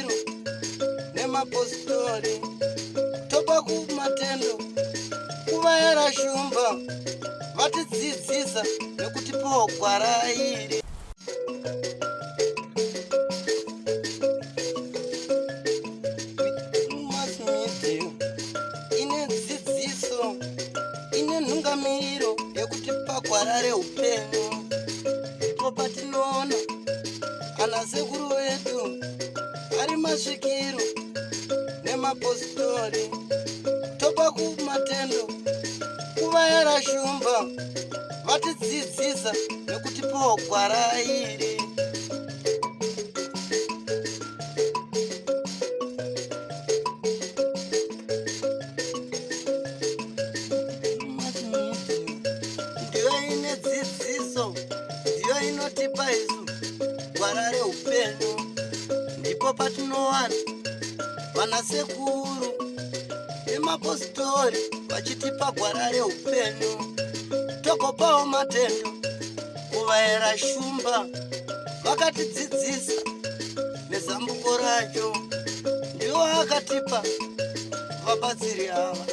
masvikiro nemapositori topa kumatendo kuvayera shumba vatidzidzisa nekutipawo gwara iri. Ine dzidziso ine nhungamiro yekutipa gwara reupenyu ndipo patinoona ana sekuru vedu ari masvikiro nemapositori topa kumatendo kuvayera shumba vatidzidzisa nekutipawo gwara iri. Ndiyo ine dzidziso, ndiyo inotipa isu gwara reupenyu. Ndipo patinowana vanasekuru nemapositori vachitipa gwara reupenyu, togopawo matendo kuvaera shumba vakatidzidzisa nezambuko racho. Ndiwo akatipa vabatsiri ava,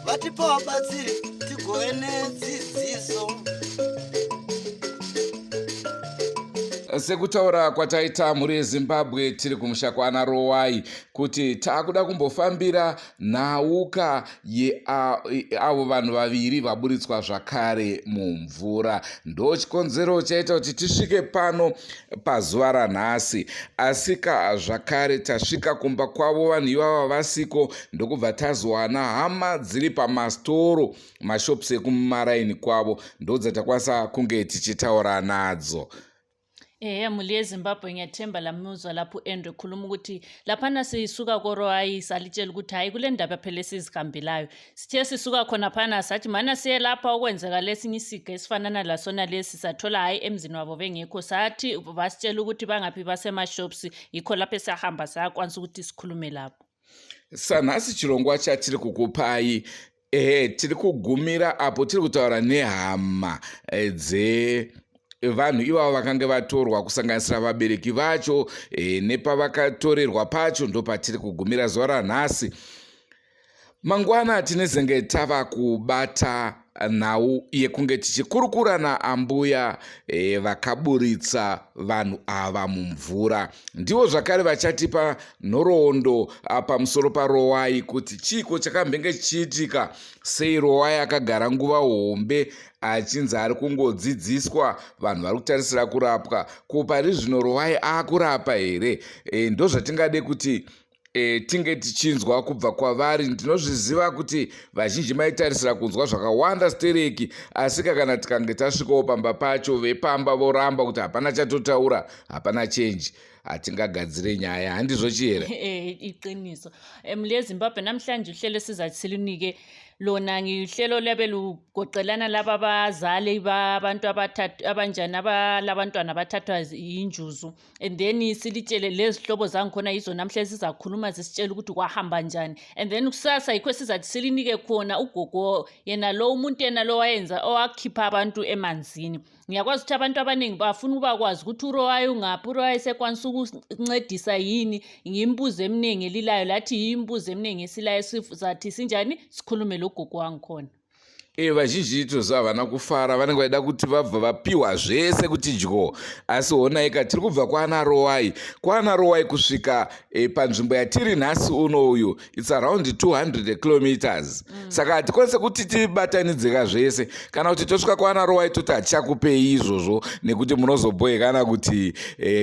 vatipa vabatsiri tigove nedzidziso. Sekutaura kwataita, mhuri yeZimbabwe, tiri kumusha kwana Rowai kuti taakuda kumbofambira nhauka yeavo vanhu vaviri vaburitswa zvakare mumvura. Ndo chikonzero chaita kuti tisvike pano pazuva ranhasi. Asika zvakare tasvika kumba kwavo, vanhu ivava vasiko, ndokubva tazowana hama dziri pamasitoro, mashops ekumaraini kwavo, ndodzatakwanisa kunge tichitaura nadzo. Ehe, mhuri yeZimbabwe, ngiyathemba lamuzwa lapho u-Andrew ekhuluma ukuthi laphana sisuka koRoayi, salitshela ukuthi hhayi, kule ndaba phela esizihambelayo. Sithe sisuka khona phana sathi mana siye lapha okwenzeka lesinye isiga esifanana lasona lesi, sathola hhayi, emzini wabo bengekho. Sathi basitshela ukuthi bangaphi, basema-shops. Yikho lapho esahamba sayakwanisa ukuthi sikhulume labo. Sanhasi chirongwa chatiri kukupai, ehe, tiri kugumira apo tiri kutaura nehama dze vanhu ivavo vakange vatorwa, kusanganisira vabereki vacho nepavakatorerwa pacho. Ndopatiri kugumira zuva ranhasi. Mangwana tinezenge tava kubata nhau yekunge tichikurukura naambuya vakaburitsa vanhu ava mumvura. Ndivo zvakare vachatipa nhoroondo pamusoro paRowai, kuti chiiko chakambenge chichiitika, sei Rowai akagara nguva hombe achinzi ari kungodzidziswa, vanhu vari kutarisira kurapwa. Ko pari zvino Rowai aakurapa here? Ndozvatingade kuti tinge tichinzwa kubva kwavari. Ndinozviziva kuti vazhinji maitarisira kunzwa zvakawanda stereki, asi kana tikange tasvikawo pamba pacho, vepamba voramba kuti hapana chatotaura, hapana chenji, hatingagadzire nyaya, handizvo chiyera? Iqiniso, mhuri yeZimbabwe. Namhlanje uhlelo sizathi silunike lona ngihlelo lebe lugoqelana laba abazali babantu abathathu abanjani abalabantwana abathathwa yinjuzu, and then silitshele lezihlobo zangikhona. Yizo namhlanje sizakhuluma, zisitshela ukuthi kwahamba njani, and then kusasa yikho sizathi silinike khona ugogo yena lo umuntu yena lo wayenza owakhipha abantu emanzini. Ngiyakwazi ukuthi abantu abaningi bafuna ukuba kwazi ukuthi uRowayi ungaphi, uRowayi sekwanisa ukuncedisa yini. Ngiyimbuzo eminingi elilayo lathi, yimbuzo eminingi esilayo. Sizathi sinjani sikhulume lo gogo wangikhona. Vazhinji toziva havana kufara, vanenge vaida kuti vabva vapiwa zvese kuti dyo. Asi honaika, tiri kubva kwaana Rowai, kwaana Rowai kusvika panzvimbo yatiri nhasi uno uyu, it's around 200 kilometers. Saka hatikwanise kuti tibatanidzeka zvese, kana kuti tosvika kwaana Rowai toti hatichakupei izvozvo nekuti munozobhoekana kuti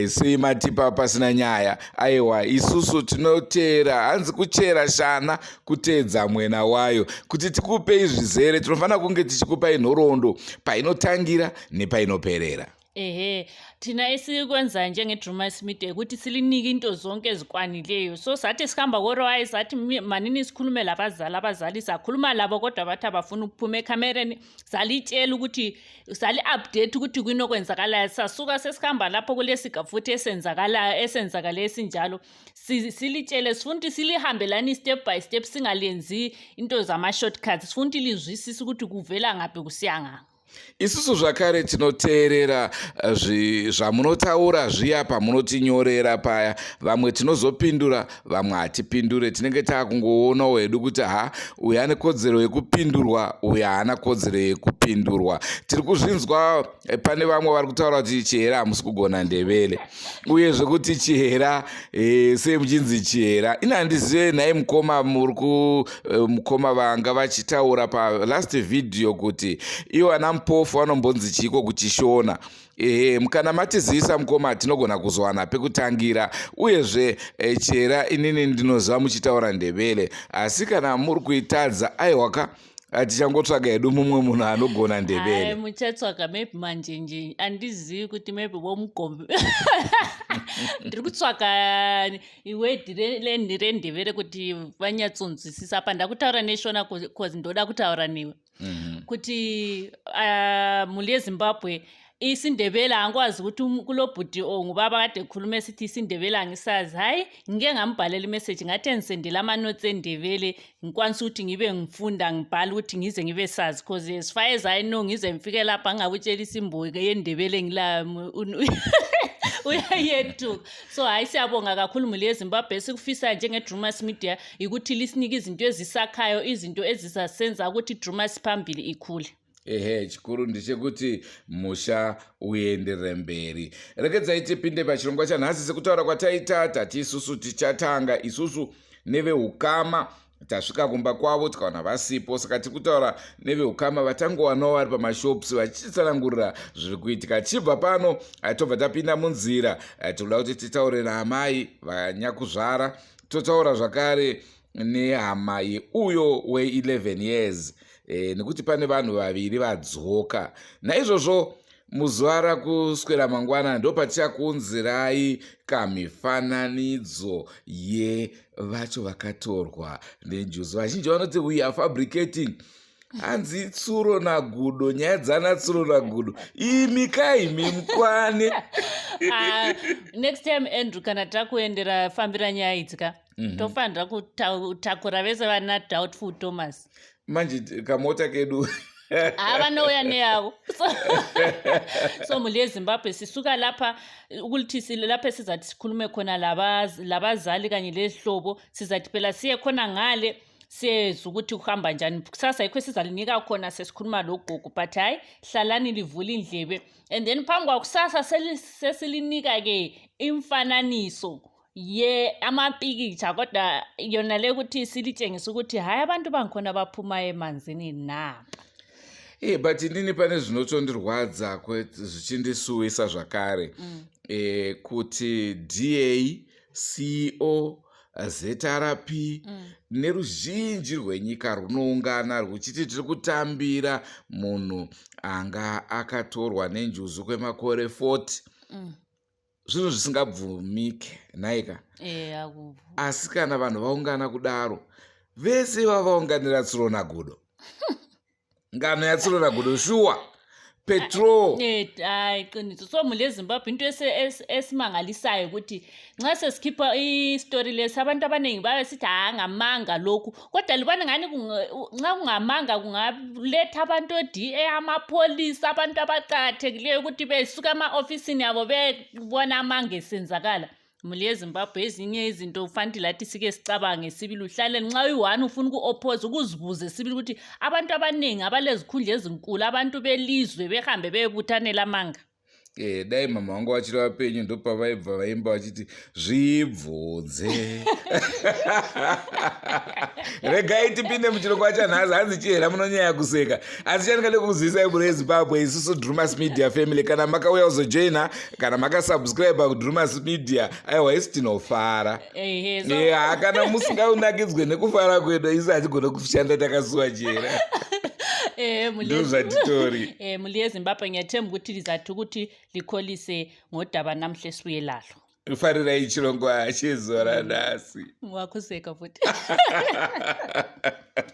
sei matipa pasina nyaya. Aiwa, isusu tinoteera, hanzi kuchera shana kuteedza mwena wayo. Kuti tikupei zvizere, tinofanira kunge tichikupai nhoroondo painotangira nepainoperera. Ehe, thina esikwenza njenge-Drumas Media ukuthi silinike into zonke ezikwanileyo. So sathi sihamba koRowayi, sathi manini sikhulume labazali. Abazali sakhuluma labo, kodwa bathi abafuna ukuphuma ekhamereni. Salitshela ukuthi sali-update ukuthi kuyini okwenzakalayo. Sasuka sesihamba lapho kulesiga futhi esenzakalayo, esenzakale esinjalo. Silitshele, sifuna ukuthi silihambelani step by step, singalenzi into zama-shortcuts. Sifuna ukuthi lizwisise ukuthi kuvela ngaphi kusiya nga. Isusu zvakare tinoteerera eh, zvamunotaura zviya pamunotinyorera paya. Vamwe tinozopindura, vamwe hatipindure. Tinenge taakungoonawo hedu kuti ha, uyu ane kodzero yekupindurwa, uyu haana kodzero yekupindurwa. Tiri kuzvinzwa eh, pane vamwe vari kutaura kuti Chihera hamusi kugona Ndebele, uyezve kuti Chihera e, sei muchinzi Chihera. Ini handizive nhai mukoma, muri ku eh, mukoma vanga vachitaura palast video kuti ivo ana Mpofu vanombonzi chiiko kuchishona. Ehe, kana matizivisa mukoma, tinogona kuzowana pekutangira. Uyezve Chihera, inini ndinoziva muchitaura Ndebele, asi kana muri kuitadza, aiwaka, tichangotsvaga hedu mumwe munhu anogona Ndebele. Muchatsvaga maybe manjenje, handizivi kuti maybe vomugombe. Ndiri kutsvaga iword reNdebele kuti vanyatsonzwisisa. Apa ndakutaura neShona cause ndoda kutaura newe kuti mhuri yeZimbabwe, isiNdebele angikwazi ukuthi kulobhuti o ngubaba kade ekhuluma esithi isiNdebele angisazi. Hayi, ngike ngambhalela imeseji, ngathi engisendele ama-notes eNdebele, ngikwanisa ukuthi ngibe ngifunda, ngibhale ukuthi ngize ngibe sazi, cause as far as I know, ngize ngifike lapha ngingakutshela isimbo yeNdebele ngilami uyayethuka. So hayi, siyabonga kakhulu mhuri yeZimbabwe. Esikufisayo njenge-Drumas Media yikuthi lisinike izinto ezisakhayo, izinto ezizasenza ukuthi iDrumas phambili ikhule. Ehe, chikuru ndechekuti musha uenderere mberi. Regedzai tipinde pachirongwa chanhasi. Sekutaura kwataita, tati isusu tichatanga isusu neveukama. Tasvika kumba kwavo tikawana vasipo, saka tiri kutaura neveukama vatangowanawo vari pamashops vachititsanangurira zviri kuitika. Tichibva pano, tobva tapinda munzira. Tinoda kuti titaure naamai vanyakuzvara, totaura zvakare nehama yeuyo we11 years, nekuti pane vanhu vaviri vadzoka. Naizvozvo muzuva rakuswera mangwana ndo patichakuunzirai kamifananidzo yevacho vakatorwa nenjuzu. Vazhinji vanoti we are fabricating, hanzi tsuro nagudo, nyaya dzana tsuro nagudo. Imi kaimi mukwane. Next time, Andrew, kana takuendera fambira nyaya idzi ka, tofanira kutakura vese vana Doubtful Thomas. Manje kamota kedu. Havanouya neyavo. So mhuri yeZimbabwe, sisuka lapha ukuthi lapho esizathi sikhulume khona labazali kanye lezihlobo, sizathi phela siye khona ngale, siyezwa ukuthi kuhamba njani kusasa. Yikho esizalinika khona sesikhuluma logogo, but hhayi, hlalani livule indlebe, and then phambi kwakusasa sesilinika-ke imfananiso ye amapikitsha, kodwa yona le ukuthi silitshengise ukuthi hhayi, abantu bangikhona baphuma emanzini napa. But inini pane zvinotondirwadza, zvichindisuwisa zvakare, kuti DA, CEO, ZRP neruzhinji rwenyika runoungana ruchiti tiri kutambira munhu anga akatorwa nenjuzu kwemakore 40. Zvinhu zvisingabvumike nhaika. Asi kana vanhu vaungana kudaro, vese ivava vaunganira tsuro nagudo, ngano yatsuro nagudo, shuwa petrol. Hayi, qiniso. So mhuri yeZimbabwe, into esimangalisayo ukuthi nxa sesikhipha isitori lesi, abantu abaningi babe sithi ha, ngamanga lokhu, kodwa libona ngani nxa kungamanga kungaletha abantu o-DA, amapholisa, abantu abaqakathekileyo ukuthi besuka ema-ofisini abo bebona amanga esenzakala. Mhuri yeZimbabwe, ezinye izinto ufanele lathi sike sicabange sibili. Uhlale nxa uyi-one ufuna uku-oppose, ukuzibuze sibili ukuthi abantu abaningi abalezikhundla ezinkulu, abantu belizwe, behambe beyebuthanela amanga. Dai mama vangu vachiri vapenyu, ndopavaibva vaimba vachiti zvibvunze. Regai tipinde muchirongwa chanhasi. Hanzi Chihera munonyanya kuseka, asi chandingade kuzivisai mhuri yeZimbabwe, isusu Drumas Media family, kana makauya kuzojoina, kana makasubscribe kuDrumas Media, aiwa, isu tinofara. Ehe. Kana musingaunakidzwe nekufara kwedu, isu hatigone kushanda takasuwa, Chihera. Mhuri Ndozvatitori. Mhuri yeZimbabwe, ngiyathemba ukuthi lizathi ukuthi likholise ngodaba namhla esibuye lalo. Farirai chirongwa chezuva ranhasi. Wakuseka futi.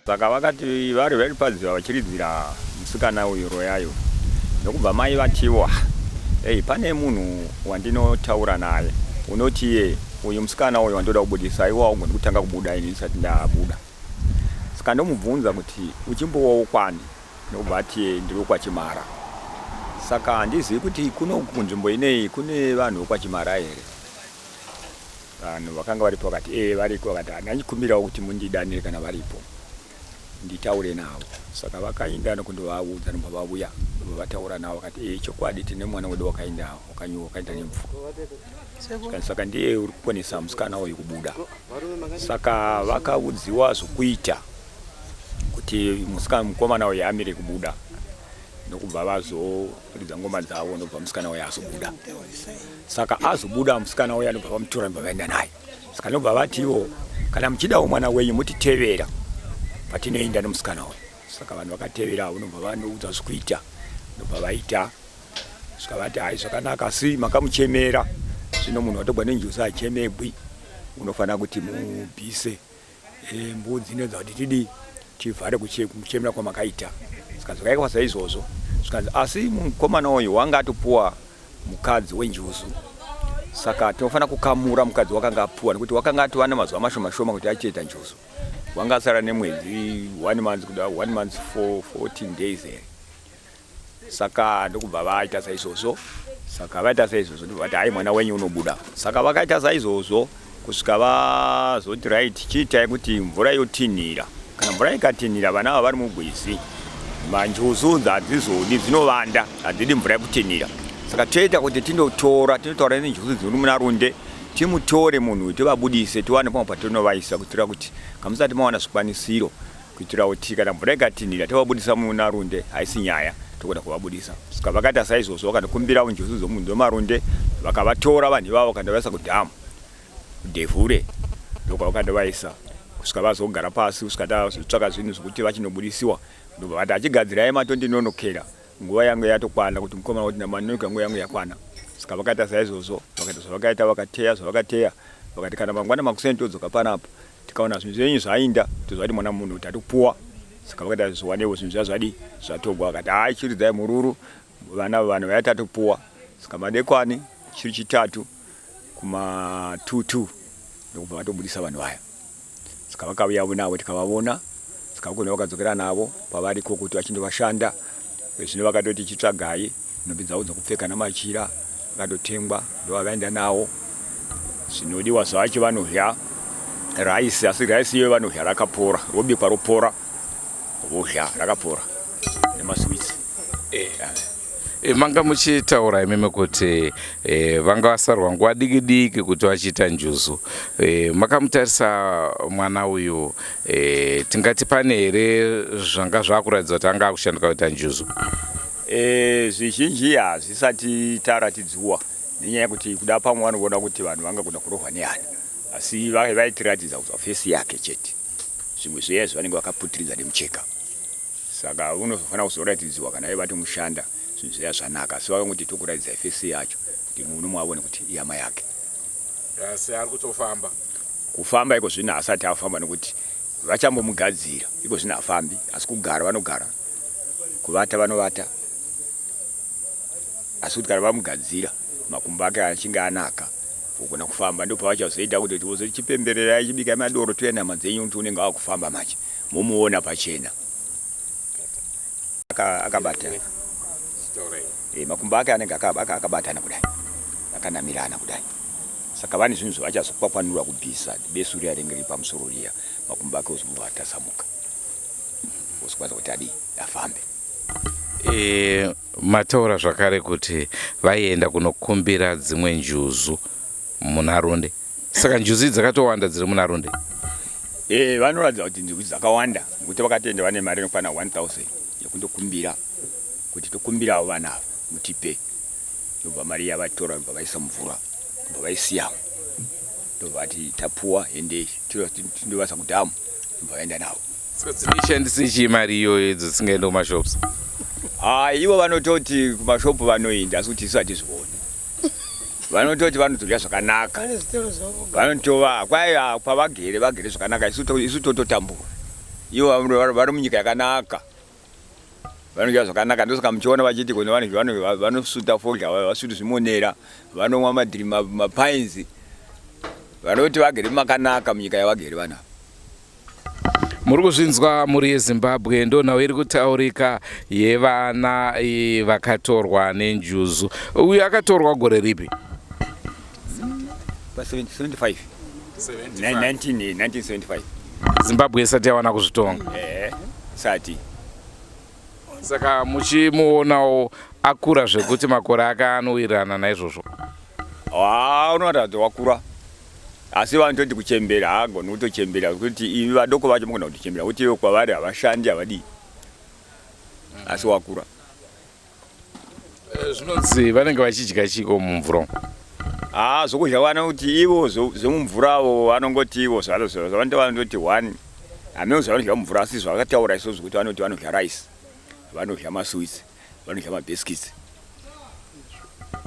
Saka vakati vari vari padziva vachiridzira musikana uyu royayo, ndokubva mai vatiwa, "Ei, pane munhu wandinotaura naye unoti iye uyu musikana uyu wandoda kubudisa, iwe haugoni kutanga kubuda ini ndisati ndabuda." Saka ndomubvunza kuti, "Uchimbowawo kwani?" Ndobva ati ndiri wekwaChimara. Saka handizivi kuti kuno kunzvimbo ineyi kune vanhu vekwaChimara here? Vanhu vakanga varipo vakati ee variko, vakati handikumbirawo kuti mundidanire kana varipo nditaure navo. Saka vakaenda nokundovaudza ndobva vavuya ndobva vataura navo vakati ee chokwadi tine mwana wedu wakaenda wakanyuka wakaenda nemvura. Saka ndiye uri kukonesa musikana uyu kubuda. Saka vakaudziwa zvokuita kuti musikana mukomana uyu amire kubuda ndokubva vazoridza ngoma dzavo ndobva musikana uya azobuda. Saka azobuda musikana uya ndobva vamutora ndobva vaenda naye. Saka ndobva vatiwo kana muchidawo mwana wenyu mutitevera patinoenda nemusikana uyu. Saka vanhu vakatevera ndobva vanoudza zvekuita ndobva vaita. Saka vati hai zvakanaka asi makamuchemera zvino munhu watogwa nenjuzu hachemegwi unofanira kuti mubvise e, mbudzi inoedza kuti tidii tivhare kumuchemera kwamakaita. Saka zvakaitwa saizvozvo. Zvikanzi asi mukomana uyu wanga atopuwa mukadzi wenjuzu saka tinofanira kukamura mukadzi wakanga apuwa nekuti wakanga atova nemazuva mashoma shoma kuti achiita njuzu wanga asara nemwedzi one month kuda one month 14 days here Saka ndokubva vaita saizvozvo. Saka vaita saizvozvo ndobva vati hayi mwana wenyu unobuda. Saka vakaita saizvozvo kusvika vazoti right chiitai kuti mvura yotinhira. Kana mvura ikatinhira vana ava vari mugwizi manjuzu hadzizodi dzinovanda hadzidi mvura yekutinhira. Saka toita kuti tindotora tinotaura nenjuzu dziri muna Runde timutore munhu uyu tivabudise tiwane pamwe patinovaisa kuitira kuti kamusati mawana zvikwanisiro kuitira kuti kana mvura ikatinhira tovabudisa munarunde haisi nyaya togona kuvabudisa saka vakaita saizvozvo vakanokumbira njuzu dzomarunde vakavatora vanhu ivavo vakandovaisa kudhamu kudhevhure ndokwavakandovaisa kusvika vazogara pasi kusvika tazotsvaka zvinhu zvokuti vachinobudisiwa ndobva vati achigadzirai matondinonokera nguva yangu yatokwana kuti mukomana kuti ndamanonoka nguva yangu yakwana saka vakaita saizvozvo vakaita zvavakaita vakateya zvavakateya vakati kana mangwana makuseni todzoka panapa Tikaona zvinhu zvenyu zvainda tozvati mwana munhu tatopuwa saka vakaita zviwanewo zvinhu zviya zvadi zvatogwa vakati hayi chiridzai mururu vana vanhu vaya tatopuwa saka madekwani chiri chitatu kuma 22 ndokubva vatobudisa vanhu vaya saka vakauya navo tikavavona saka vakona vakadzokera navo kwavari ko kuti vachindovashanda zvino vakatoti chitsvagai nhumbi dzavo dzokupfeka namachira akatotengwa ndovavaenda nawo zvinodiwa zvacho vanorya rice asi rice iyoyo vanorya rakapora robikwa ropora vorya rakapora nemasweets eh, eh, manga muchitaura imimi kuti e, vanga vasarwa nguva diki diki kuti vachiita njuzu e, makamutarisa mwana uyu e, tingati pane here zvanga zvakuratidza kuti anga akushanduka kuita njuzu E, zvizhinji hazvisati taratidzwa nenyaya yekuti kuda pamwe vanoona kuti vanhu vangagona kurohwa nehana asi vaitiratidza kuzwa fesi yake chete zvimwe zviya zvavanenge vakaputiridza nemucheka saka unozofanira kuzoratidzwa kana ive vatomushanda zvinhu zviya zvanaka asi vakangoti tokuratidzai fesi yacho kuti munhu muavone kuti ihama yake asi ari kutofamba kufamba iko zvino asati afamba nekuti vachambomugadzira iko zvino hafambi asi kugara vanogara Kuvata vanovata asi kuti kana vamugadzira makumbo ake achinge anaka ogona kufamba ndopavachazoita kuti vozoti chipembererai chibikai madoro touya nehama dzenyu kuti unenge wakufamba manje momuona pachena akabatana e, makumbo ake anenge akabatana kudai akanamirana kudai saka vane zvinhu zvavachazokwakwanura kubvisa besu riya ringe riri pamusoro riya makumbo ake ozobva atasamuka ozokwanisa kuti adii afambe. E, mataura zvakare kuti vaienda kunokumbira dzimwe njuzu munaRunde saka njuzu idzi dzakatowanda dziri munaRunde e, vanoratidza kuti njuzu dzakawanda nekuti vakatoenda vane mari inokwana 1000 yekundokumbira kuti tokumbirawo vana ava mutipe ndobva mari iya vatora ndobva vaisa mumvura ndobva vaisiyamo ndobva vati tapuwa hendei tindovasa kudhamu ndobva vaenda navo Saka dzinoshandise chii mari iyoyo idzo dzisingaende kumashops? Ah, ivo vanototi kumashopu vanoenda asi kuti isu hatizvioni. Vanototi vanotodya zvakanaka. Vanotova kwai ah, pavagere vagere zvakanaka isu isu tototambura. Ivo vari munyika yakanaka. Vanodya zvakanaka ndosaka muchiona vachiti kune vanhu vanosuta fodya vasuti zvimonera vanomwa madhiri mapainzi vanoti vagere makanaka munyika yavagere vanhu ava. Muri kuzvinzwa mhuri yeZimbabwe, ndonhau iri kutaurika yevana vakatorwa nenjuzu. Uyu akatorwa gore ripi? Pa 75. 1975. Zimbabwe isati yawana kuzvitonga. Sati. Saka muchimuonawo akura zvekuti makore ake anowirirana naizvozvo. Unoratidza wakura, asi vanototi kuchembera haagoni kutochembera, kuti ivi vadoko vacho mugona kutochembera, kuti ivo kwavari havashandi, havadii, asi wakura. Zvinonzi vanenge vachidya chiko mumvura? Ha, zvokudya vanoti ivo zvemumvuravo vanongoti ivo zvavanoti vanototi one hameno zvavanodya mumvura, asi zvavakataura izvozvo kuti vanoti vanodya rice, vanodya masweets, vanodya mabiscuits,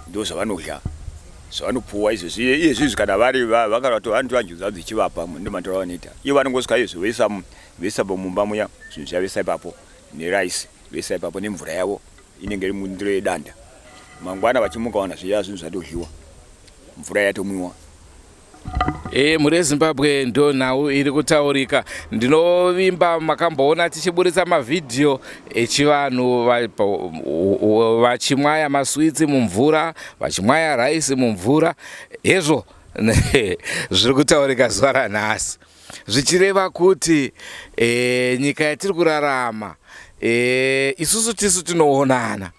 ndo zvavanodya, zvavanopuwa izvezvi. Iyezvizvi kana vari vakarato vanotora njuzu dzavo dzichivapa, ndo matoro avanoita ivo. Vanongosvika izvo voisa mumba muya zvinhu zviya, voisa ipapo nerice, voisa ipapo nemvura yavo inenge iri mundiro yedanda. Mangwana vachimuka wana zviya zvinhu zvatodyiwa, mvura yatomwiwa. Mhuri yeZimbabwe, ndo nhau iri kutaurika. Ndinovimba makamboona tichiburitsa mavhidhiyo echivanhu vachimwaya maswitsi mumvura, vachimwaya raisi mumvura. Hezvo zviri kutaurika zuva ranhasi, zvichireva kuti nyika yatiri kurarama isusu tisu tinoonana.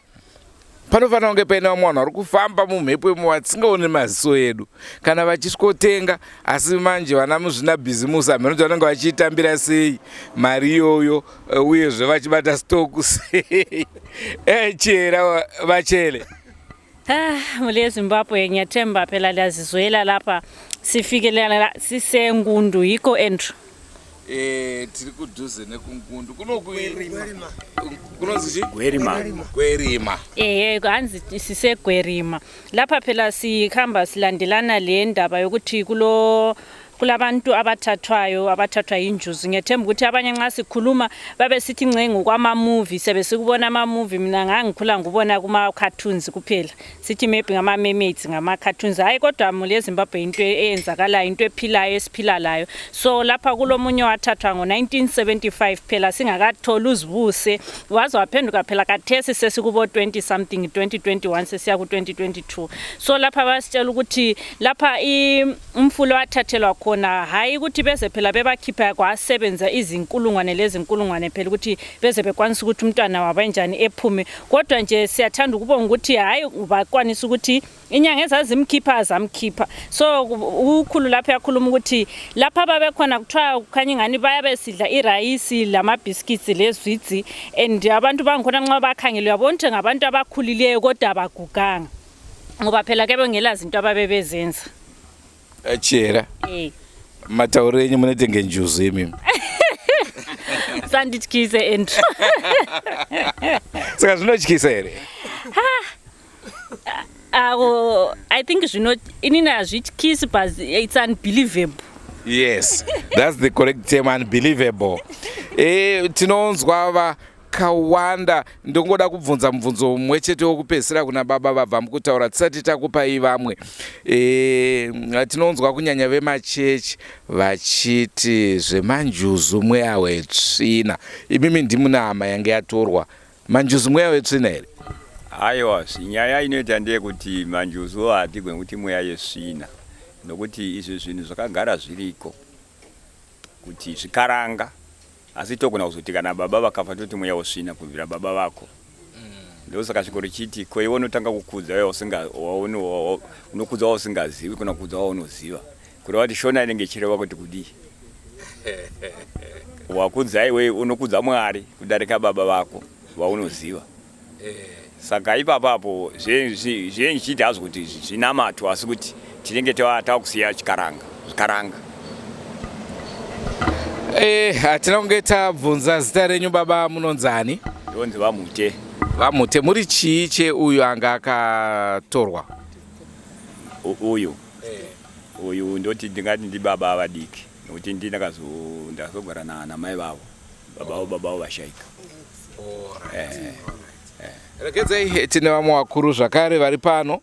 Panofanira kunge paine vamwe vanhu vari kufamba mumhepo imo vatisingaoni maziso edu kana vachisvikotenga. Asi manje vana muzvinabhizimusi hameno kuti vanenge vachiitambira sei mari iyoyo, uyezve vachibata stock sei. Chera vachele. Ah, mhuri yeZimbabwe, ngiyathemba phela liyazizwela lapha sifikelana sisengundu, yikho, Andrew? Tiri kudhuze nekungundu kunoku kunonzi chi? Gwerima. Gwerima. Ehe, hanzi sisegwerima lapha. Phela sikhamba silandelana le ndaba yokuthi kulo kulabantu abathathwayo, abathathwa yinjuzu. Ngiyethemba ukuthi abanye nxa sikhuluma babe sithi ncengu kwama-movie, sebe sikubona ama-movie. Mina ngangikhula ngikubona kuma-cartoons kuphela, sithi maybe ngama-mermaids, ngama-cartoons. Hhayi, kodwa mhuri yeZimbabwe, into eyenzakalayo, into ephilayo esiphila layo. So lapha kulomunye wathathwa ngo-1975, phela singakatholi uzibuse, waze waphenduka phela kathesi sesikubo 20 something, 2021, sesiya ku-2022. So lapha bayasitshela ukuthi lapha umfula wathathelwa khona, hhayi ukuthi beze phela bebakhipha, kwasebenza izinkulungwane lezinkulungwane phela ukuthi beze bekwanisa ukuthi umntwana wabanjani ephume. Kodwa nje siyathanda ukubonga ukuthi hhayi, bakwanisa ukuthi inyanga ezazimkhipha zamkhipha. So ukhulu lapho yakhuluma ukuthi lapha babekhona kuthiwa kukhanya ingani bayabe sidla irayisi lamabhiskits lezwidzi, and abantu bangikhona nxa bakhangele uyabona ukuthi ngabantu abakhulileyo kodwa abaguganga, ngoba phela kuyabe kungela zinto ababe bezenza. Chera. Matauro enyu munotenge njuzu imimi. Sandityise, Andrew. Saka zvinotyisa here? Ako, I think zvino inini hazvityisi, but it's unbelievable. Yes, that's the correct term, unbelievable. Tinonzwa vakawanda. Ndongoda kubvunza mubvunzo mumwe chete wokupedzisira kuna baba vabva mukutaura tisati takupai vamwe. Tinonzwa kunyanya vemachechi vachiti zvemanjuzu mweya wetsvina. Imimi ndimuna hama yange yatorwa, manjuzu mweya wetsvina here? Aiwa, nyaya inoita ndeyekuti manjuzu hatigoni kuti mweya yesvina, nokuti izvi zvinhu zvakagara zviriko kuti zvikaranga. Asi togona kuzoti kana baba vakafa toti mweya wosvina kubvira baba vako. Ndosaka shoko richiti ko iwe unotanga kukudza unokudza wausingazivi kuna kukudza waunoziva, kureva kuti Shona inenge ichireva kuti kudii? Wakudza iwe unokudza Mwari kudarika baba vako vaunoziva. Saka ipapapo zvinenge zvichiita hazvo kuti zvinamatwa, asi kuti tinenge takusiya chikaranga, zvikaranga. Hatina kunge tabvunza zita renyu baba, munonzani? Ndonzi VaMute. VaMute, muri chii cheuyu anga akatorwa? Uyu uyu ndoti ndingati ndibaba vadiki, nokuti ndinakazo ndakazogara namai vavo, baba vavo vashaika. Regedzai tine vamwe vakuru zvakare vari pano.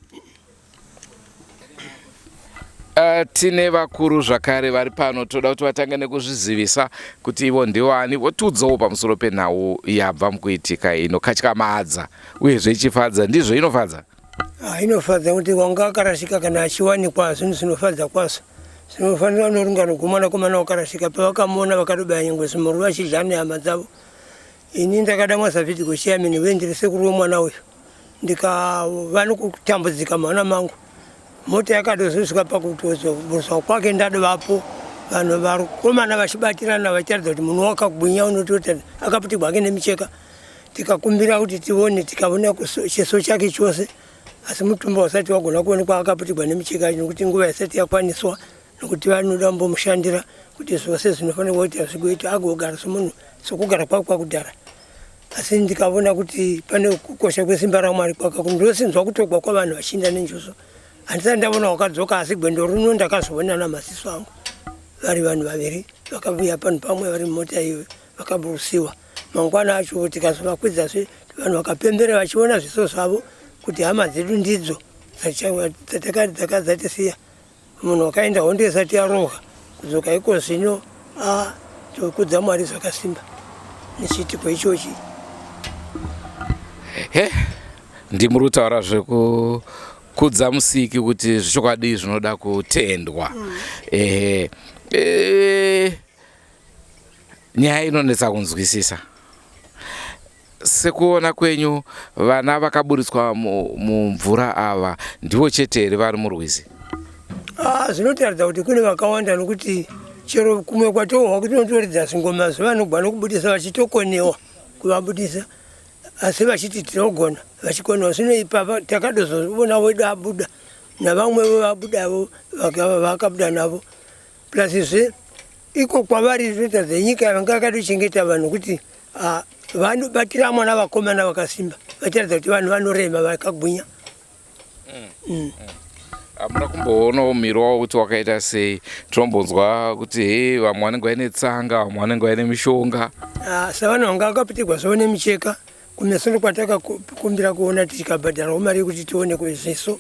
Tine vakuru zvakare vari pano, toda kuti vatange nekuzvizivisa kuti ivo ndiwani, votiudzawo pamusoro penhau yabva mukuitika inokatyamadza uyezve ichifadza. Ndizvo, inofadza? Ah, inofadza kuti wanga akarasika kana achiwanikwa, zvinhu zvinofadza kwazvo. Zvinofanira norungano gwomwanakomana wakarasika pavakamuona vakadobaya nyangwe zimuru vachidya nehama dzavo. Ini ndakadamwa saVidgo chairman uye ndiri sekuru wemwana uyu, ndikava nokutambudzika mwana mangu. Mota yakatozosvika pakutozoburuswa kwake ndadovapo, vanhu vakomana vachibatirana vachiratidza kuti munhu wakagwinya unototi akaputirwa hake nemicheka. Tikakumbira kuti tione, tikaona chiso chake chose, asi mutumbi usati wagona kuonekwa akaputirwa nemicheka nokuti nguva isati yakwaniswa, nokuti vanoda kumbomushandira kuti zvose zvinofanirwa kuita zvigoitwa, agogara somunhu sokugara kwake kwakudhara. Asi ndikaona kuti pane kukosha kwesimba raMwari kwakakundosinzwa kutogwa kwavanhu vachiinda nenjuzu. Handisati ndaona wakadzoka, asi gwendo runo ndakazoona namaziso angu vari vanhu vaviri vakavuya panhu pamwe vari mumota iyo vakaburusiwa. Mangwana acho tikazovakwidzazve, vanhu vakapembera vachiona zviso zvavo kuti hama dzedu ndidzo dzakadzatisiya. Munhu wakaenda hondo isati yarohwa kudzoka iko zvino, a tokudza Mwari zvakasimba nechiitiko ichochi. He, ndimuri kutaura zvekukudza Musiki kuti zvechokwadi zvinoda kutendwa. Ehe, nyaya inonetsa kunzwisisa. Sekuona kwenyu, vana vakaburitswa mumvura ava ndivo chete here vari murwizi? Ah, zvinotaridza kuti kune vakawanda, nokuti chero kumwe kwatohwa kuti unotoridza zvingoma zvevanogwa nokubudisa vachitokonewa kuvabudisa, asi vachiti tinogona, vachikonewa. Zvino ipapa takadozoona wedu abuda navamwevo vabudavo vakabuda navo, plus zve iko kwavari zvinotaridza nyika vanga vakatochengeta vanhu kuti ah, vanobatira mwana vakomana vakasimba, vachiratidza kuti vanhu vanorema vakagwinya. Hamuna kumboonawo miro wavo kuti wakaita sei? Tinombonzwa kuti he, vamwe vanenge vaine tsanga, vamwe vanenge vaine mishonga. Ah, savanhu vanga vakaputirwa zvavo nemicheka kumeso, ndokwatakakumbira kuona tikabhadharawo mari yekuti tione kuzviso.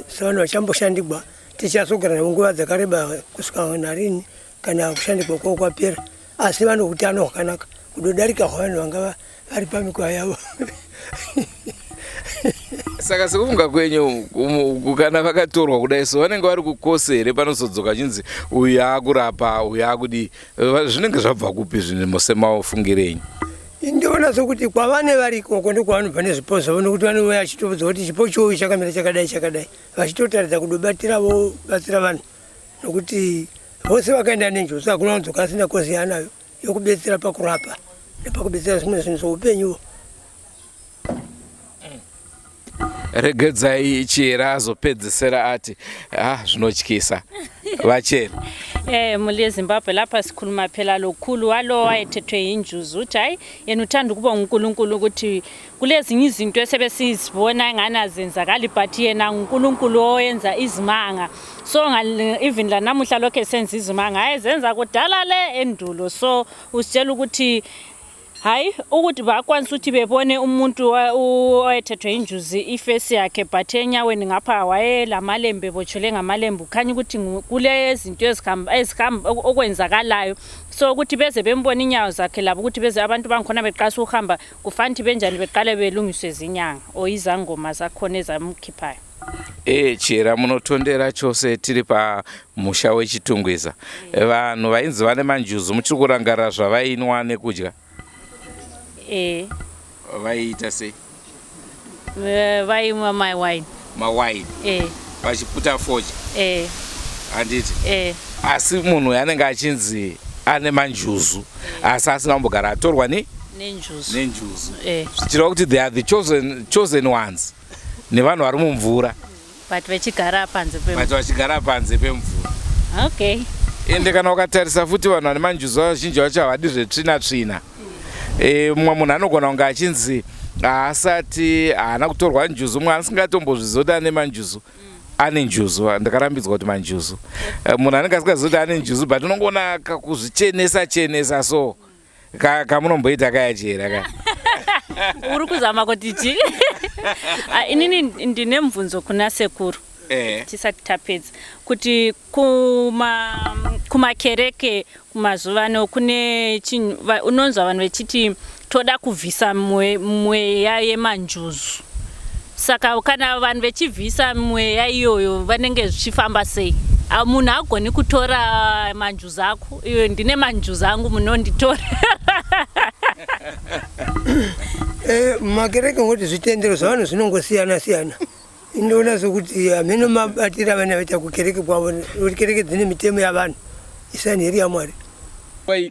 Savanhu vachamboshandigwa, tichazogara navo nguva dzakareba kusvika narini kana kushandigwa kwavo kwapera, asi vane utano hwakanaka kudodarika hwavanhu vanga vari pamikwa yavo. Saka sekufunga kwenyu, kana vakatorwa kudai so, vanenge vari kukose here? Panozodzoka chinzi uyu akurapa, uyu akudii, zvinenge zvabva kupi zvinhu semafungirenyu? Ndoona sokuti kwavane vari ikoko ndokwavanobva nezvipo zvavo, nokuti vanouya vachitoudza kuti chipo chouyu chakamira chakadai chakadai, vachitotaridza kudobatira vobatsira vanhu, nokuti vose vakaenda nenjuzu hakuna unodzoka asina kozi yaanayo yokubetsera pakurapa nepakubetsera zvimwe zvinhu zvoupenyuwo. Regedzai Chiyera azopedzesera ati, ah, zvinotyisa. Vachera. Muli eZimbabwe, lapha sikhuluma phela lokhulu walo wayethethwe yinjuzu, uthi hayi, yena uthanda ukuba nguNkulunkulu, ukuthi kulezinye izinto esebesizibona engani azenzakali, but yena nguNkulunkulu oyenza izimanga. So even lanamuhla lokhu esenza izimanga ayezenza kudala le endulo. So usitshela ukuthi hayi, ukuthi bakwanisa ukuthi bebone umuntu owayethethwe injuzi iface yakhe, but enyaweni ngapha wayelamalembe, botshelwe ngamalembu, kukhanya ukuthi kule zinto ezihamba okwenzakalayo. So ukuthi beze bembone inyawo zakhe labo, ukuthi beze abantu bangikhona beqalisa ukuhamba, kufanele ukuthi benjani, beqale belungiswe zinyanga or izangoma zakhona ezamkhiphayo. Chiyera, munotondera chose. Tiri pamusha weChitungwiza. Vanhu vainzi vane manjuzu, muchiri kurangarira zvavainwa nekudya? Vaiita sei? Vaimwa mawine. Mawine? Vachiputa fodya? Handiti? Eh. Asi munhu anenge achinzi ane manjuzu asi asina kumbogara atorwa ni nenjuzu. Nenjuzu. Zvichireva kuti they are the chosen ones nevanhu vari mumvura. But vechigara panze. But vachigara panze pemvura. Okay. Ende kana ukatarisa futi, vanhu vane manjuzu vazhinji vacho havadi zvetsvina tsvina. Mumwe munhu anogona kunge achinzi haasati, haana kutorwa njuzu, mumwe asingatombozvizivi kuti ane manjuzu, ane njuzu. Ndakarambidzwa kuti manjuzu. Munhu anenge asingazivi kuti ane njuzu, but unongoona kakuzvichenesa chenesa, so kamunomboita kayachera ka. Uri kuzama kuti chi? Ah, inini ndine mubvunzo kuna sekuru. Eh. Tisati tapedza kuti kuma kumakereke kumazuva ano kune chinhu unonzwa vanhu vechiti toda kubvisa mweya yemanjuzu. Saka kana vanhu vechibvisa mweya iyoyo vanenge zvichifamba sei? Munhu agoni kutora manjuzu ako, iyo ndine manjuzu angu munonditora. Eh, makereke ngoti zvitendero zvavanhu zvinongosiyana siyana. Indoona sokuti hameno mabatiro avana vaita kukereke kwavo nekuti kereke dzine mitemo yavanhu isani iri yaMwari.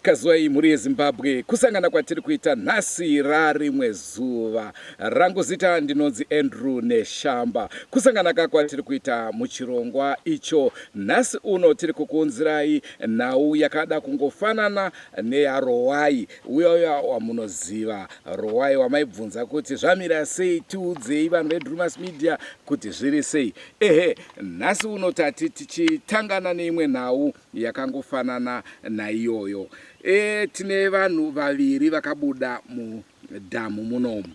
Kazuwai mhuri yeZimbabwe, kusangana kwatiri kuita nhasi rarimwe zuva. Rangu zita ndinonzi Andrew Neshamba. Kusangana ka kwatiri kuita muchirongwa icho nhasi uno tiri kukuunzirai nhau yakada kungofanana neyaRowai uya uya wamunoziva. Rowai wamaibvunza kuti zvamira sei, tiudzei vanhu veDrumas Media kuti zviri sei. Ehe, nhasi uno tati tichitangana neimwe nhau yakangofanana naiyoyo. E, tine vanhu vaviri vakabuda mudhamu munomu.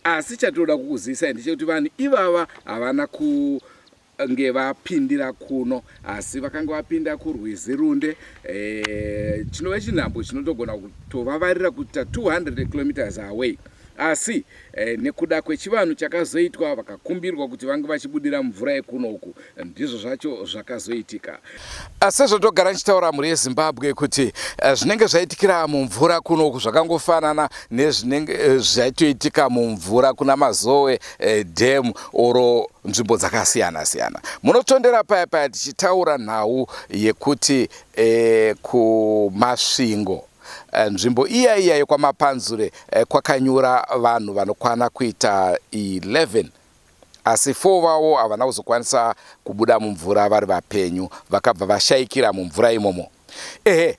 Asi chatinoda kukuzivisai ndechekuti vanhu ivava havana kunge vapindira kuno, asi vakanga vapinda kurwizi Runde, e, chinova chinhambo chinotogona kutovavarira kuita 200 kilometers away. Asi e, nekuda kwechivanhu chakazoitwa vakakumbirwa kuti vange vachibudira mvura yekuno uku, ndizvo zvacho zvakazoitika. Sezvatogara ndichitaura mhuri yeZimbabwe kuti eh, zvinenge zvaitikira mumvura kuno uku zvakangofanana nezvinenge eh, zvaitoitika mumvura kuna Mazowe eh, Dam oro nzvimbo dzakasiyana siyana. Munotondera paya paya tichitaura nhau yekuti eh, kuMasvingo nzvimbo iya iya yekwaMapanzure kwakanyura vanhu vanokwana kuita 11 asi 4 vavo havana kuzokwanisa kubuda mumvura vari vapenyu, vakabva vashaikira mumvura imomo. Ehe,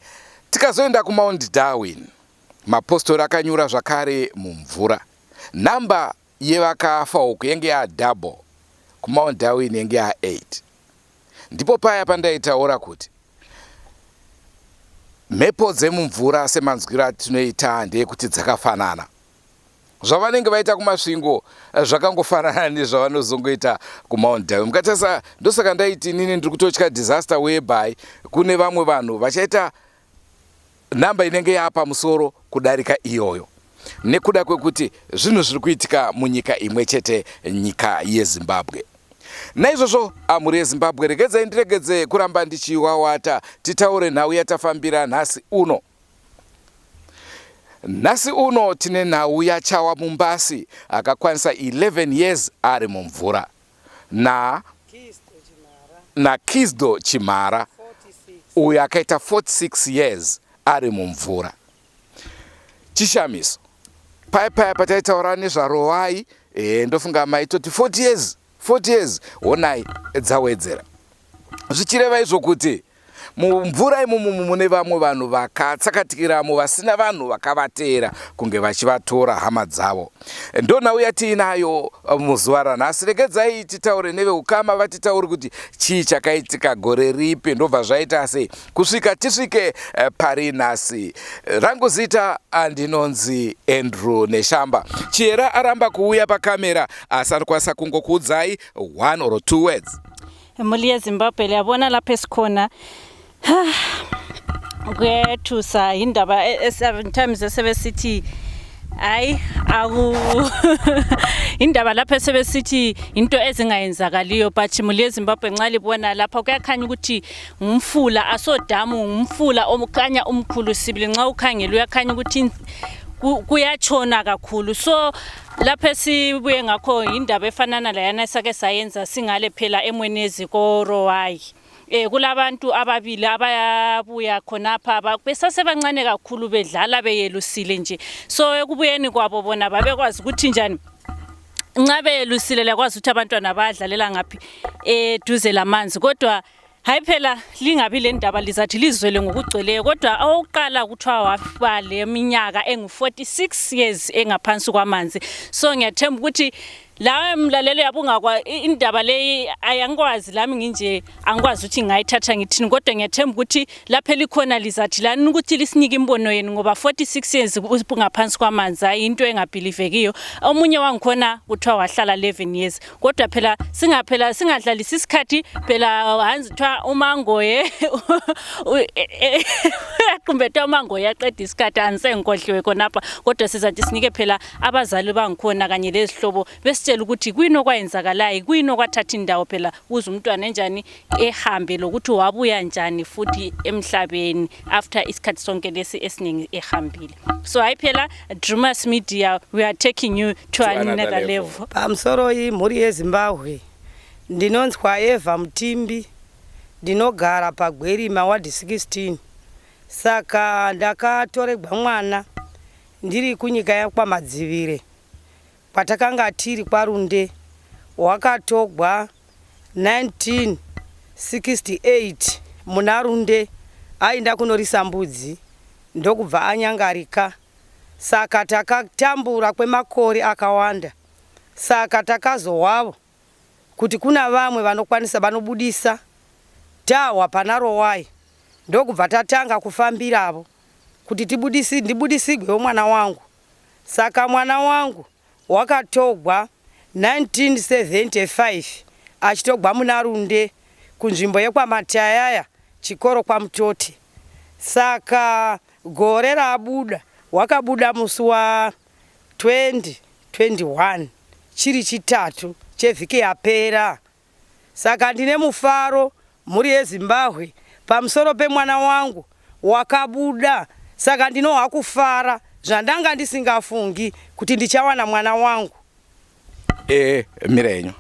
tikazoenda kuMount Darwin, mapostori akanyura zvakare mumvura. Nhamba yevakafa uku yenge ya double, kuMount Darwin yenge ya 8. Ndipo paya pandaitaura kuti mhepo dzemumvura semanzwiro atinoita ndeyekuti dzakafanana. Zvavanenge vaita kuMasvingo zvakangofanana nezvavanozongoita kuMount Darwin. Mukatarisa, ndosaka ndaiti inini ndiri kutotya disaster whereby kune vamwe vanhu vachaita nhamba inenge yaapamusoro kudarika iyoyo nekuda kwekuti zvinhu zviri kuitika munyika imwe chete, nyika yeZimbabwe. Naizvozvo amhuri yeZimbabwe, regedzai ndiregedze kuramba ndichiwawata, titaure nhau yatafambira nhasi uno. Nhasi uno tine nhau yaChawa Mumbasi akakwanisa 11 years ari mumvura na naKisdo Chimhara uyo akaita 46 years ari mumvura. Chishamiso paya paya pataitaura nezvaRowai, eh, ndofunga maitoti 40 years 40 years, honai dzawedzera, zvichireva izvo kuti mumvura imomo mune vamwe vanhu vakatsakatikiramo vasina vanhu vakavateera kunge vachivatora hama dzavo. Ndonhau yatiinayo muzuva ranhasi. Regedzai titaure neveukama vatitauri kuti chii chakaitika gore ripi, ndobva zvaita sei kusvika tisvike pari nhasi. Rangu zita andinonzi Andrew Neshamba. Chihera aramba kuuya pakamera asi anokwanisa kungokuudzai one or two words. Mhuri yeZimbabwe, liyabona lapho esikhona, kuyethusa indaba. Sometimes esebesithi hayi aku indaba lapho esebesithi into ezingayenzakaliyo, but mhuri yeZimbabwe, nxa libona lapha kuyakhanya ukuthi ngumfula, asodamu, ngumfula okhanya umkhulu sibili. Nxa ukhangela uyakhanya ukuthi kuyatshona kakhulu. So lapho esibuye ngakho yindaba efanana layana esake sayenza singale phela eMwenezi koRowayi. Kulabantu ababili abayabuya khonapha besasebancane kakhulu, bedlala beyelusile nje. So ekubuyeni kwabo bona babekwazi ukuthi njani nxa beyelusile, lakwazi ukuthi abantwana bayadlalela ngaphi eduze lamanzi. Kodwa hayi phela lingabi le ndaba lizathi lizwele ngokugcweleyo. Kodwa owokuqala kuthiwa wafa leminyaka engu-46 years engaphansi kwamanzi. So ngiyathemba ukuthi Lawe mlaleli yabungakwa indaba leyi ayangikwazi lami nginje angikwazi ukuthi ngayithatha ngithini kodwa ngiyathemba ukuthi lapho elikhona lizathi lani ukuthi lisinike imbono yenu ngoba 46 years ngaphansi kwamanzi hayi into engabhilivekiyo. Omunye wangikhona kuthiwa wahlala 11 years kodwa phela singaphela singadlalisi isikhathi phela hanzi kuthiwa umangoye uyaqumbetha umangoye aqeda isikhathi angisengikhohliwe khonapha kodwa sizathi sinike phela abazali bangikhona kanye lezihlobo besitshela ukuthi kuyini okwayenzakalayo kuyini okwathatha indawo phela ukuze umntwana enjani ehambe lokuthi wabuya njani futhi emhlabeni after isikhathi sonke lesi esiningi ehambile. So hayi phela Drumas Media, we are taking you to, to another, another level. Pamusoro iyi mhuri yeZimbabwe, ndinonzwa Eva Mutimbi, ndinogara paGwerima ward 16. Saka ndakatoregwa mwana ndiri kunyika yakwaMadzivire kwatakanga tiri kwaRunde, wakatogwa 1968 muna Runde ainda kunorisa mbudzi ndokubva anyangarika. Saka takatambura kwemakore akawanda, saka takazohwavo kuti kuna vamwe vanokwanisa vanobudisa tahwa pana Rowai, ndokubva tatanga kufambiravo kuti tibudisi ndibudisigwewo mwana wangu. Saka mwana wangu wakatogwa 1975 achitogwa muna Runde kunzvimbo yekwaMatayaya chikoro kwaMutoti. Saka gore raabuda wakabuda musi wa 2021 chiri chitatu chevhiki yapera. Saka ndine mufaro mhuri yeZimbabwe pamusoro pemwana wangu wakabuda. Saka ndinohwa kufara zvandanga ndisingafungi kuti ndichawana mwana wangu. E, mira henyu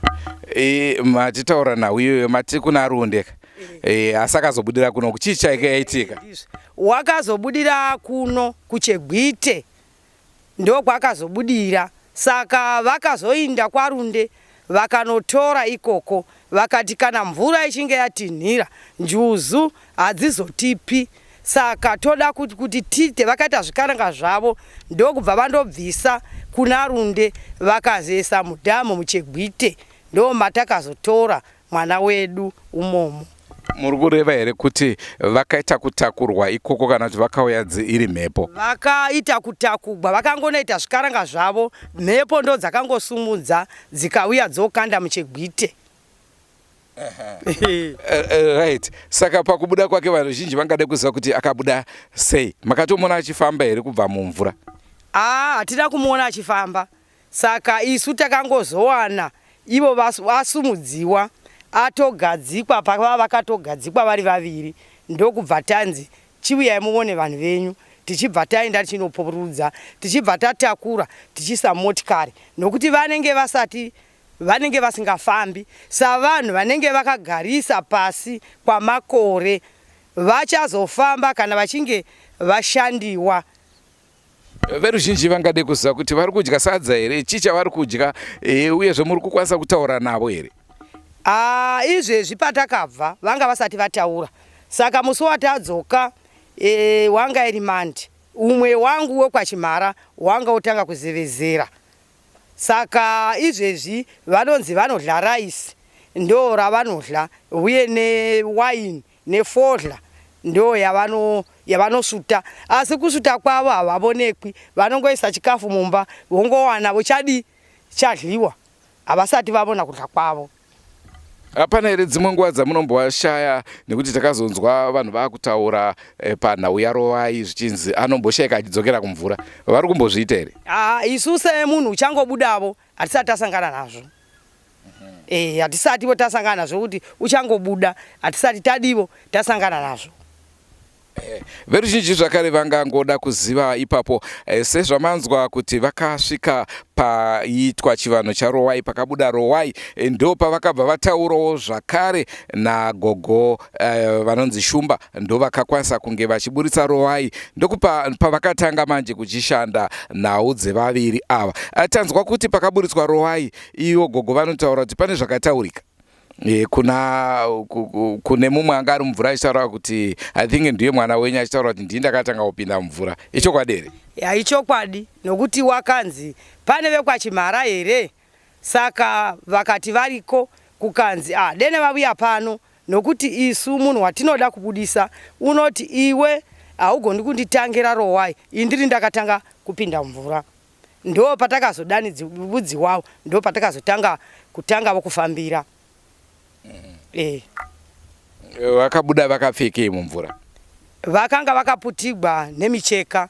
e, matitaura nhau iyoyo mati kuna Rundeka e, asi akazobudira kuno chii chaike yaitika? Wakazobudira kuno kuChegwite ndokwakazobudira. Saka vakazoinda kwaRunde vakanotora ikoko vakati kana mvura ichinge yatinhira njuzu hadzizotipi saka toda kuti, kuti tite vakaita zvikaranga zvavo ndokubva vandobvisa kuna Runde vakazoisa mudhamu muChegwite ndo matakazotora mwana wedu umomo. Muri kureva here kuti vakaita kutakurwa ikoko kana kuti vakauya iri mhepo? Vakaita kutakugwa, vakangonoita zvikaranga zvavo, mhepo ndo dzakangosumudza dzikauya dzokanda muChegwite. Right, saka pakubuda kwake vanhu zhinji vangade kuziva kuti akabuda sei. Makatomuona achifamba here kubva mumvura? Aa, hatina kumuona achifamba. Saka isu takangozowana ivo vasumudziwa atogadzikwa pava vakatogadzikwa vari vaviri ndokubva tanzi chiuyai muone vanhu venyu tichibva taenda tichinopururudza tichibva tatakura tichiisa motikari nokuti vanenge vasati vanenge vasingafambi savanhu vanenge vakagarisa pasi kwamakore vachazofamba kana vachinge vashandiwa. Veruzhinji vangade kuziva kuti vari kudya sadza here, chii chavari kudya e, uyezve muri kukwanisa kutaura navo here? Ah, izvezvi patakabva vanga vasati vataura saka musi watadzoka e, wanga iri mandi umwe wangu wekwaChimhara wanga wotanga kuzevezera saka izvezvi vanonzi vanodla raisi ndo ravanodla uye newaini nefodla ndo yavano yavanosvuta asi kusvuta kwavo havavonekwi vanongoisa chikafu mumba vongowana vochadii chadliwa havasati vavona kudla kwavo. Hapana here dzimwe nguva dzamunombovashaya nekuti takazonzwa vanhu vakutaura eh, panhau yaRovai zvichinzi anomboshaika achidzokera kumvura vari kumbozviita here? Haa isu semunhu uchangobudavo hatisati tasangana nazvo. Eh, hatisativo tasangana nazvo kuti uchangobuda hatisati tadivo tasangana nazvo. Eh, veruzhinji zvakare vangangoda kuziva ipapo eh, sezvamanzwa kuti vakasvika paitwa chivanhu chaRowai pakabuda Rowai eh, ndo pavakabva vataurawo zvakare nagogo eh, vanonzi Shumba ndo vakakwanisa kunge vachiburitsa Rowai ndokupa pavakatanga manje kuchishanda nhau dzevaviri ava. Eh, tanzwa kuti pakaburitswa Rowai ivo gogo vanotaura kuti pane zvakataurika e, kuna kune mumwe anga ari mumvura achitaura kuti I think ndiye mwana wenyu achitaura kuti ndii ndakatanga kupinda mumvura. Ichokwadi here? Ya, ichokwadi nokuti wakanzi pane vekwaChimhara here? Saka vakati variko kukanzi ah dene vavuya pano nokuti isu munhu watinoda kubudisa unoti iwe haugoni kunditangira rowai ini ndiri ndakatanga kupinda mvura. Ndo patakazodanidziwawo ndo patakazotanga kutangavo kufambira. Eh. Vakabuda vakapfekei mumvura? Vakanga vakaputigwa nemicheka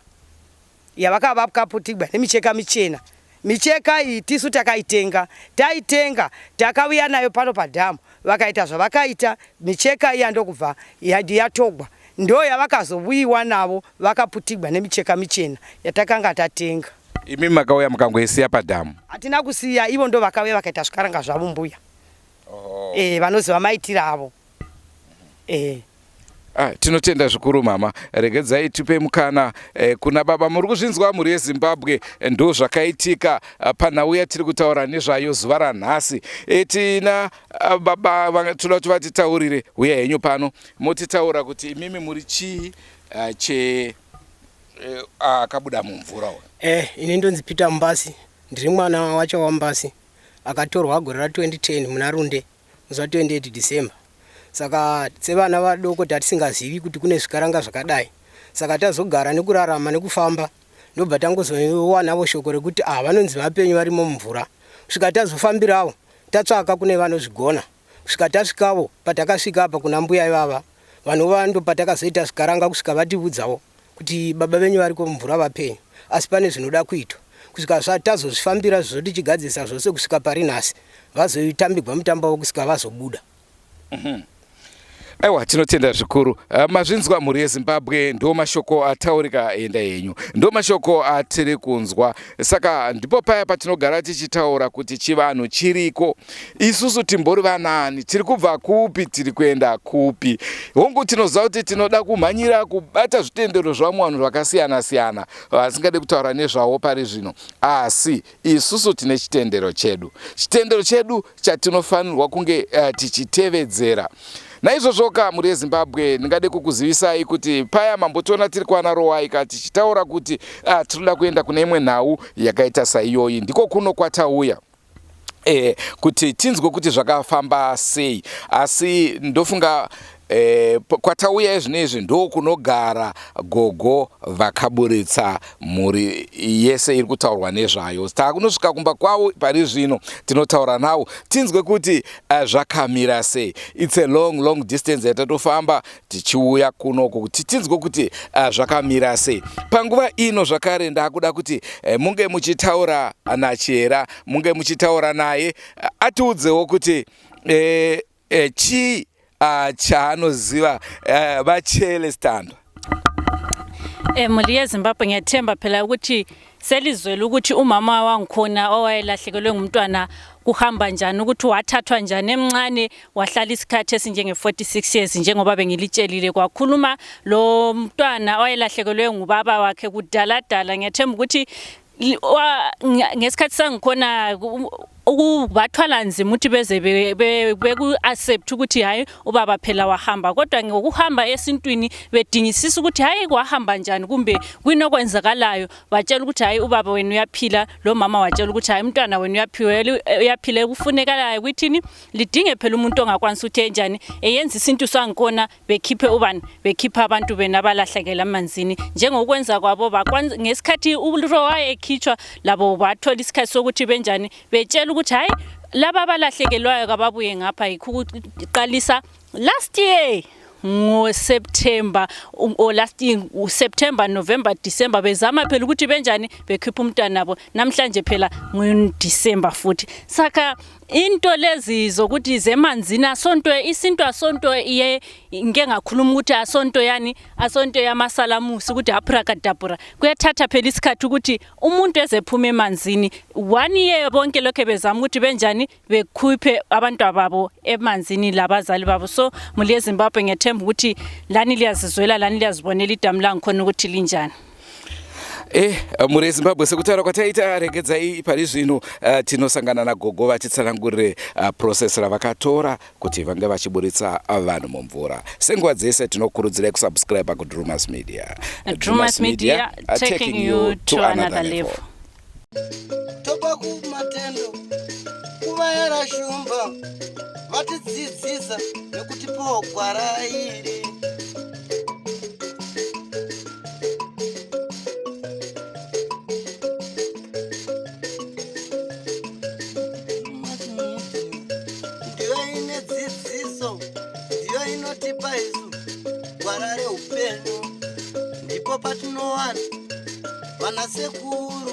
yavakava vakaputigwa nemicheka michena. Micheka iyi tisu takaitenga, taitenga takauya nayo pano padhamu vakaita zvavakaita micheka iya ndokubva yatogwa ndo yavakazovuyiwa navo vakaputigwa nemicheka michena yatakanga tatenga. Imi makauya mukangoisiya padhamu? Hatina kusiya, ivo ndo vakauya vakaita zvikaranga zvavo mbuya. Oh. Eh, vanoziva maitiro avo. Eh. Ah, tinotenda zvikuru mama, regedzai tipe mukana eh, kuna baba. Muri kuzvinzwa mhuri yeZimbabwe, eh, ndo zvakaitika ah, panhau yatiri kutaura nezvayo zuva ranhasi. Eh, tina ah, baba toda kuti vatitaurire, huya henyu pano motitaura kuti imimi muri chii ah, che eh, akabuda mumvura uyu. Eh, ini ndonzi Peter Mbasi, ndiri mwana wacho waMbasi akatorwa gore ra 2010 muna Runde musi wa 28 December. Saka sevana vadoko tatisingazivi kuti kune zvikaranga zvakadai. Saka tazogara nekurarama nekufamba ndobva tangozowanavo shoko rekuti ah vanonzi vapenyu varimo mumvura. Kusvika tazofambirawo tatsvaka kune vanozvigona. Kusvika tasvikavo patakasvika apa kuna mbuya ivava vanova ndopatakazoita zvikaranga kusvika vativudzawo kuti baba venyu variko mumvura vapenyu asi pane zvinoda kuitwa kusvika tazozvifambira zvozvo tichigadzirisa zvose kusvika pari nhasi vazoitambigwa mutambo wavo kusvika vazobuda. Aiwa, tinotenda zvikuru. Mazvinzwa mhuri yeZimbabwe, ndo mashoko ataurika. Enda yenyu, ndo mashoko atiri kunzwa. Saka ndipo paya patinogara tichitaura kuti chivanhu chiriko. Isusu timbori vanaani? Tiri kubva kupi? Tiri kuenda kupi? Hongu, tinoziva kuti tinoda kumhanyira kubata zvitendero zvevamwe vanhu vakasiyana siyana vasingade kutaura nezvavo pari zvino, asi isusu tine chitendero chedu, chitendero chedu chatinofanirwa kunge tichitevedzera. Naizvozvoka mhuri yeZimbabwe, ndingade kukuzivisai kuti paya mambotiona tiri kwana Rowaika tichitaura kuti tinoda kuenda kune imwe nhau yakaita saiyoyi, ndiko kuno kwatauya kuti tinzwe kuti zvakafamba sei. Asi ndofunga kwatauya izvino izvi ndokunogara gogo vakaburitsa mhuri yese iri kutaurwa nezvayo. Takunosvika kumba kwavo pari zvino, tinotaura navo tinzwe kuti zvakamira sei. It's a long long distance yatatofamba tichiuya kunoku kuti tinzwe kuti zvakamira sei. Panguva ino zvakare ndakuda kuti munge muchitaura naChera, munge muchitaura naye atiudzewo kuti chii chaanoziva. VaChele Stando. Mhuri yeZimbabwe, ngiyathemba phela ukuthi selizwele ukuthi umama wangikhona owayelahlekelwe ngumntwana kuhamba njani, ukuthi wathathwa njani emncane, wahlala isikhathi esinjenge 46 years, njengoba bengilitshelile kwakhuluma lo mntwana owayelahlekelwe ngubaba wakhe kudaladala. Ngiyathemba ukuthi ngesikhathi sangikhona ukubathwala nzima ukuthi beze beku-accept ukuthi hhayi ubaba phela wahamba, kodwa ngokuhamba esintwini bedingisisa ukuthi hhayi kwahamba njani kumbe kwinokwenzakalayo, batshela ukuthi hhayi ubaba wenu uyaphila, lo mama watshela ukuthi hhayi umntwana wenu uyaphila. Kufunekalayo kuthini lidinge phela umuntu ongakwanisa ukuthi enjani eyenza isintu sangikhona, bekhiphe ubani, bekhiphe abantu bena abalahlekela emanzini njengokwenza kwabo. Ngesikhathi uRowa ekhitshwa labo bathola isikhathi sokuthi benjani betshela ukuthi hhayi laba abalahlekelwayo kababuye ngapha. Yikho ukuqalisa last year ngoSeptember or last year September, November, December, bezama phela ukuthi benjani bekhipha umntwana nabo. Namhlanje phela ngoDecember futhi. Saka into lezi zokuthi zemanzini asonto isintu, asonto iye ngike ngakhuluma ukuthi asonto yani, asonto yamasalamusi ukuthi abracadabra. Kuyathatha phela isikhathi ukuthi umuntu ezephuma emanzini. One year bonke lokhe bezama ukuthi benjani bekhuphe abantu babo emanzini labazali babo. So muli yeZimbabwe, ngiyathemba ukuthi lani liyazizwela, lani liyazibonela idamu langikhona ukuthi linjani. Mhuri yeZimbabwe, sekutaura kwataita, regedzai pari zvino tinosangana nagogo vachitsanangurire process ravakatora kuti vange vachiburitsa vanhu mumvura. Senguva dzese tinokurudzirai kusubscribe kuDrumas Media. Drumas Media, taking you to another level. Topa kumatendo. Vaera shumba vatidzidzisa nekutipawo gwara iri. Ndiyo ine dzidziso, ndiyo inotipa isu gwara reupenyu. Ndipo patinowana vanasekuru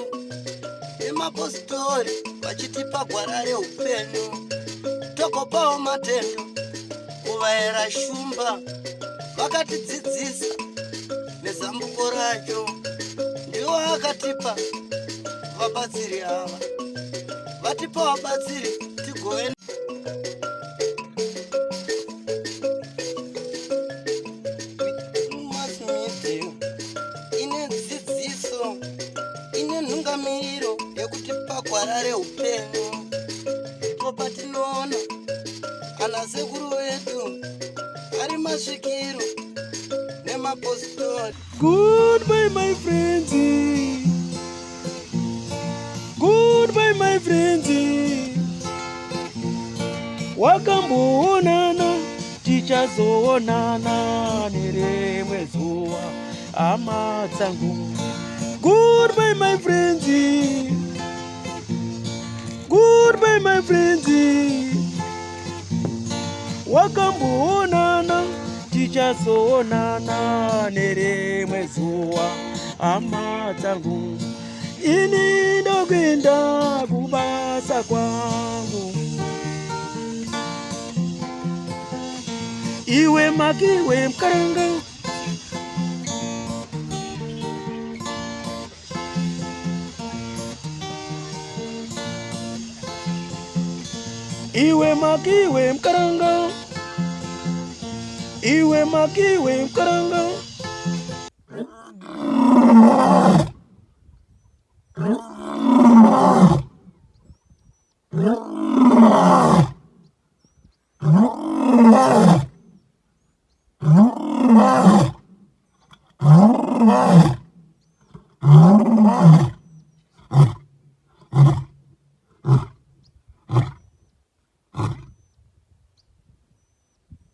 nemapositori vachitipa gwara reupenyu, togopawo matendo kuvaera shumba vakatidzidzisa nezambuko racho. Ndiwo akatipa vabatsiri ava, vatipa vabatsiri tigove. Mass media ine dzidziso, ine nhungamiriro yekutipa gwara reupenyu. Ndipo patinoona ana sekuru vedu ari masvikiro nemapositori. Goodbye, my friends. Goodbye, my friends. Wakamboonana, tichazoonana nerimwe zuva, hama dzangu. Goodbye, my friends. Goodbye, my friends. Wakamboonana, tichazoonana nerimwe zuva, hama dzangu. Ini ndokuenda kubasa kwangu. Iwe makiwe mukaranga. Iwe makiwe mukaranga. Iwe makiwe mukaranga.